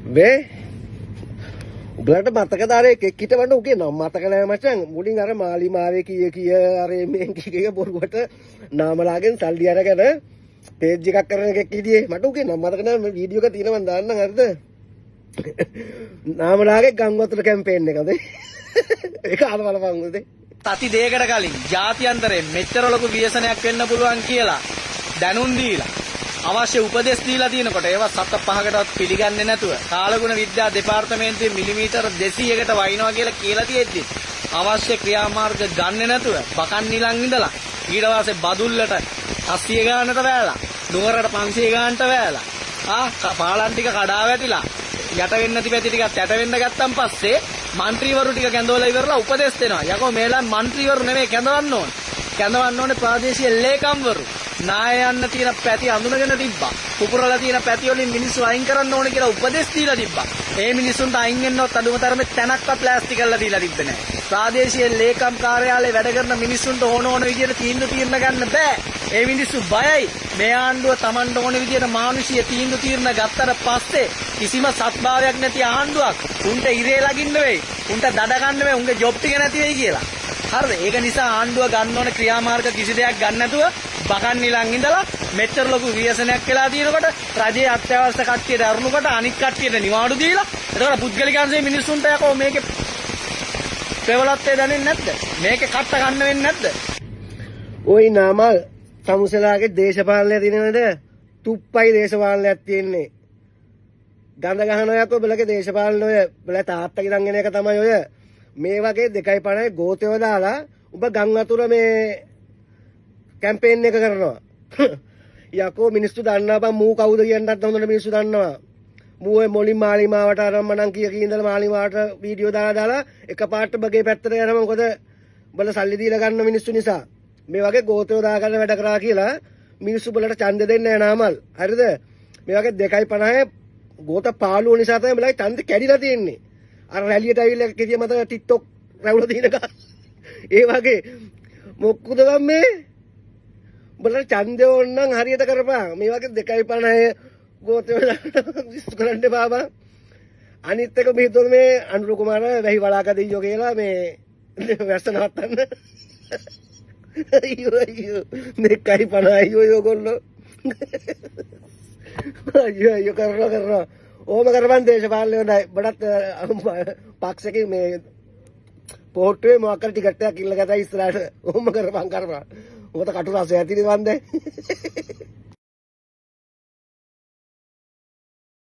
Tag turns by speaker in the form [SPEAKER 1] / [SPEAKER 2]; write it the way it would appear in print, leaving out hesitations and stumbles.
[SPEAKER 1] මේ උඹලට මතකද අර එකෙක් හිටවන්න උගේ නම් මතක නෑ මචං. මුලින් අර මාලිමාවේ කීය කීය අර මේ කී කිය බොරුවට නාමලාගෙන් සල්ලි අරගෙන පේජ් එකක් කරන එකෙක් හිටියේ. මට උගේ නම් මතක නෑ. මේ වීඩියෝ එක තියෙනවා මං දාන්නම් හරිද? නාමලාගේ ගම් වතුර කැම්පේන් එකද? ඒක අහලා බලපන් හොඳේ.
[SPEAKER 2] සති දෙකකට කලින් ජාත්‍යන්තරයෙන් මෙච්චර ලොකු ව්‍යසනයක් වෙන්න පුළුවන් කියලා දැනුම් දීලා අවශ්‍ය උපදෙස් දීලා තියෙනකොට ඒවා සත පහකටවත් පිළිගන්නේ නැතුව කාලගුණ විද්‍යා දෙපාර්තමේන්තුවේ මිලිමීටර් 200කට වයින්නවා කියලා කියලා තියෙද්දි අවශ්‍ය ක්‍රියාමාර්ග ගන්නෙ නැතුව බකන් නිලන් ඉඳලා ඊට පස්සේ බදුල්ලට 800 ගානට වැෑලා නුවරට 500 ගානට වැෑලා ආ පාලම් ටික කඩා වැටිලා යට වෙන්න නැති පැති ටිකත් යට වෙන්න ගත්තන් පස්සේ මන්ත්‍රීවරු ටික කැඳවලා ඉවරලා උපදෙස් දෙනවා. යකෝ මේලා මන්ත්‍රීවරු නෙමෙයි කැඳවන්න ඕනේ. කැඳවන්න ඕනේ ප්‍රාදේශීය ලේකම්වරු. නාය යන්න තියෙන පැති අඳුනගෙන තිබ්බා. පුපුරලා තියෙන පැති වලින් මිනිස්සු අයින් කරන්න ඕනේ කියලා උපදෙස් දීලා තිබ්බා. ඒ මිනිස්සුන්ට අයින් වෙන්නවත් අඩුම තරමේ තැනක්වත් ලෑස්ති කරලා දීලා තිබ්බේ නෑ. ප්‍රාදේශීය ලේකම් කාර්යාලයේ වැඩ කරන මිනිස්සුන්ට ඕන ඕන විදියට තීන්දුව තීරණ ගන්න බෑ. ඒ මිනිස්සු බයයි. මේ ආණ්ඩුව Tamanට ඕන විදියට මානුෂීය තීන්දුව තීරණ ගත්තට පස්සේ කිසිම සත්භාවයක් නැති ආණ්ඩුවක්. උන්ට ඉරේ ලගින්න වෙයි. උන්ට දඩ ගන්න වෙයි. උන්ගේ ජොබ් ටික නැති වෙයි කියලා. හරිද? ඒක නිසා ආණ්ඩුව ගන්න ඕන ක්‍රියාමාර්ග කිසි දෙයක් ගන්න නැතුව බකන් නිලන් ඉඳලා මෙච්චර ලොකු ව්‍යසනයක් වෙලා තියෙනකොට රජයේ අත්‍යවශ්‍ය කට්ටියට අරුණුකොට අනිත් කට්ටියට නිවාඩු දීලා එතකොට පුද්ගලික අංශයේ මිනිස්සුන්ට යකෝ මේකේ පෙවලත්තේ දැනෙන්නේ නැද්ද? මේකේ කට්ට ගන්න වෙන්නේ නැද්ද?
[SPEAKER 1] ওই නාමල් තමුසලාගේ දේශපාලනය තියෙනවද? තුප්පයි දේශපාලනයක් තියෙන්නේ. ගඳ ගහන ඔයත් ඔබලගේ දේශපාලන ඔය ඔබලා තාත්තගේ දන් එන එක තමයි ඔය. මේ වගේ 2.50 ගෝතයෝ දාලා උඹ ගම් වතුර මේ කැම්පේන් එක කරනවා. යකෝ මිනිස්සු දන්නවා බං මූ කවුද කියන්නත් හොඳට මිනිස්සු දන්නවා. මූ ඔය මොලින් මාලිමාවට අරන් මනම් කිය කී ඉඳලා මාලිමාවට වීඩියෝ දාලා දාලා එකපාරට බගේ පැත්තට යනවා. මොකද උඹලා සල්ලි දීලා ගන්න මිනිස්සු නිසා. මේ වගේ ගෝතයෝ දාගන්න වැඩ කරා කියලා මිනිස්සු උඹලට ඡන්දෙ දෙන්නේ නෑ නාමල්. හරිද? මේ වගේ 2.50 ගෝත පාළුව නිසා තමයි උඹලගේ ඡන්දෙ කැඩිලා තියෙන්නේ. අර රැළියට ඇවිල්ලා කිසිය මත ටික්ටොක් රැවුල තියෙන ගා. ඒ වගේ මොක්කුද බං මේ? උඹලට ඡන්දෙ ඕන නම් හරියට කරපන්. මේ වගේ 2.50 ගෝතයෝ විශ්ු කරන්න එපා බං. අනිත් එක මේ හිතුව මේ අනුර කුමාර වැහි වලාක දෙයියෝ කියලා මේ වැස්ස නවත්තන්න. අයියෝ අයියෝ 2.50 අයියෝ ඔයගොල්ලෝ. අයියෝ අයියෝ කරනවා කරනවා. ඕම කරපන් දේශපාලනය හොඳයි. බඩත් පක්ෂකේ මේ පොහොට්ටුවේ මොකක් හරි ටිකට් එකක් ඉල්ල ගත්තා ඉස්සරහට. ඕම කරපන් කරපන්. මොකද කටු රසය ඇතිනේ මන් දැන්.